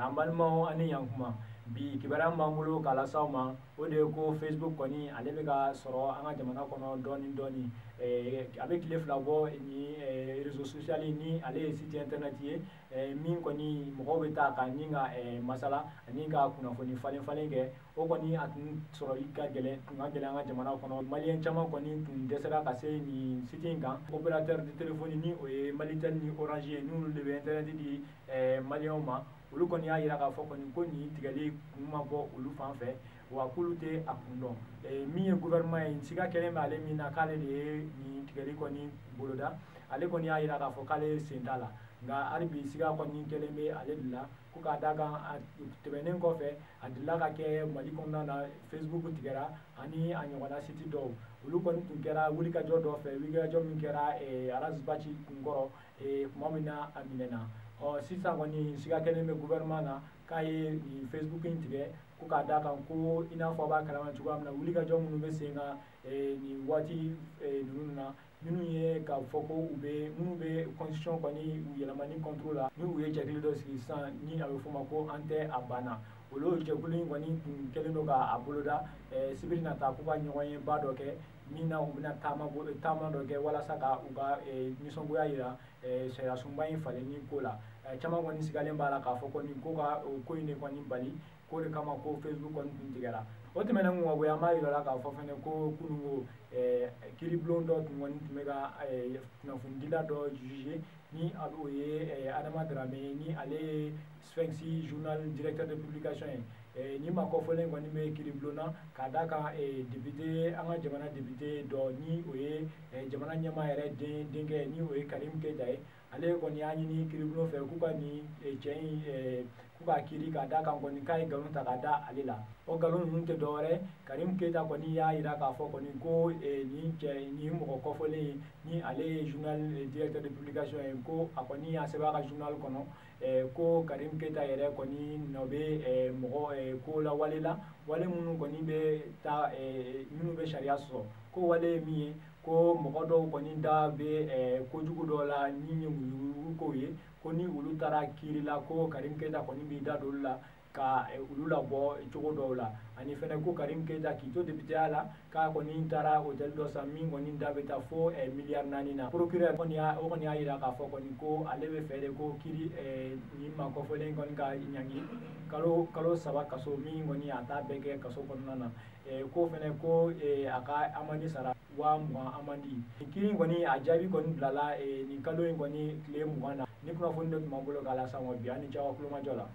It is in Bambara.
An balimaw, ani yankuma. Bi kibaruya b'an bolo k'a las'aw ma, o de ye ko Facebook kɔni, ale bɛ ka sɔrɔ an ka jamana kɔnɔ dɔɔni dɔɔni. A bɛ tile 2 bɔ ni réseau social ni ale ye site internet ye min kɔni mɔgɔw bɛ taa ka ni ka masala ani ka kunnafoni falen falen kɛ. O kɔni a tun sɔrɔli ka gɛlɛn, tun ka gɛlɛn an ka jamana kɔnɔ. Maliyɛn caman kɔni tun dɛsɛra ka se nin site in kan. Opérateur de téléphonie, ni o ye Malitel ni Orange ye, n'olu de bɛ internet di maliyɛnw ma, olu kɔni y'a jira k'a fɔ kɔni ko nin tigɛli kun ma bɔ olu fan fɛ, wa k'olu tɛ a kun dɔn. Min ye gouvernement ye, siga kɛlen bɛ ale min na k'ale de ye nin tigɛli kɔni boloda, ale kɔni y'a jira k'a fɔ k'ale sen t'a la. Nka hali bi siga kɔni kɛlen bɛ ale de la, ko k'a da kan a tɛmɛnen kɔfɛ, a delila ka kɛ Mali kɔnɔna na, Facebook tigɛra ani a ɲɔgɔnna site dɔw. Olu kɔni tun kɛra wulikajɔ dɔ fɛ, wulikajɔ min kɛra Ras Bath kunkɔrɔ tuma min na a minɛna. Ɔ sisan kɔni siga kɛlen bɛ gouvernement na k'a ye nin Facebook in tigɛ, ko k'a da kan ko i n'a fɔ a b'a kalama cogoya min na, wulikajɔ minnu bɛ sen kan nin waati ninnu na, minnu ye k'a fɔ ko u bɛ minnu bɛ constitution kɔni u yɛlɛmani contre la, ni u ye jɛkulu dɔ sigi sisan ni a bɛ f'o ma ko an tɛ a banna. Olu jɛkulu in kɔni tun kɛlen don k'a boloda sibiri nata, k'u ka ɲɔgɔn ye ba dɔ kɛ min na u bɛna taama taama dɔ kɛ walasa ka u ka nisɔngoya jira sariya sunba in falenni ko la. Caman kɔni sigalen b'a la k'a fɔ kɔni ko ka o ko in de kɔni bali, k'o de kama ko Facebook kɔni tun tigɛra. O tɛmɛnen kɔ ka bɔ yen, an b'a yira la k'a fɔ fɛnɛ ko kununko kiiribulon dɔ tun kɔni tun bɛ ka kunnafonidila dɔ juger, ni o ye Adama Darame ye, ni ale ye Sphinx journal directeur de publication ye. Ni maa kɔfɔlen kɔni bɛ kiiribulon na k'a da kan député, an ka jamana député dɔ, ni o ye jamana ɲɛmaa yɛrɛ den denkɛ, ni o ye Karim Keita ye. Ale kɔni y'a ɲini kiiribulon fɛ k'u ka nin cɛ in k'u k'a kiiri, k'a da kan kɔni k'a ye nkalon ta k'a da ale la. O nkalon ninnu tɛ dɔwɛrɛ, Karim Keita kɔni y'a jira k'a fɔ kɔni ko nin cɛ, nin mɔgɔ kɔfɔlen, ni ale ye journal directeur de publication ye, ko a kɔni y'a sɛbɛn a ka journal kɔnɔ ko Karim Keita yɛrɛ kɔni nɔ bɛ mɔgɔ ko la wale la, wale minnu kɔni bɛ taa minnu bɛ sariya sɔsɔ. Ko wale ye min ye, ko mɔgɔ dɔw kɔni da bɛ kojugu dɔw la ni ye wuluwulu kow ye, ko ni olu taara kiiri la, ko Karim Keita kɔni b'i da don olu la ka olu labɔ cogo dɔw la. Ani fɛnɛ ko Karim Keita k'i to députéya la, k'a kɔni taara hôtel dɔ san min kɔni da bɛ taa fo miliyari 4 na. Procureur kɔni y'a o kɔni y'a jira k'a fɔ kɔni ko ale bɛ fɛ de ko kiiri nin maa kɔfɔlen kɔni ka ɲangi kalo 3 kaso, min kɔni a t'a bɛɛ kɛ kaso kɔnɔna na. Ko fɛnɛ ko a ka amende sara 20,000 amende. Kiiri kɔni a jaabi kɔni bilala nin kalo in kɔni tile 20 na. Ni kunnafoni de tun b'an bolo k'a las'aw ma bi, an ni ce aw ka kulomajɔ la.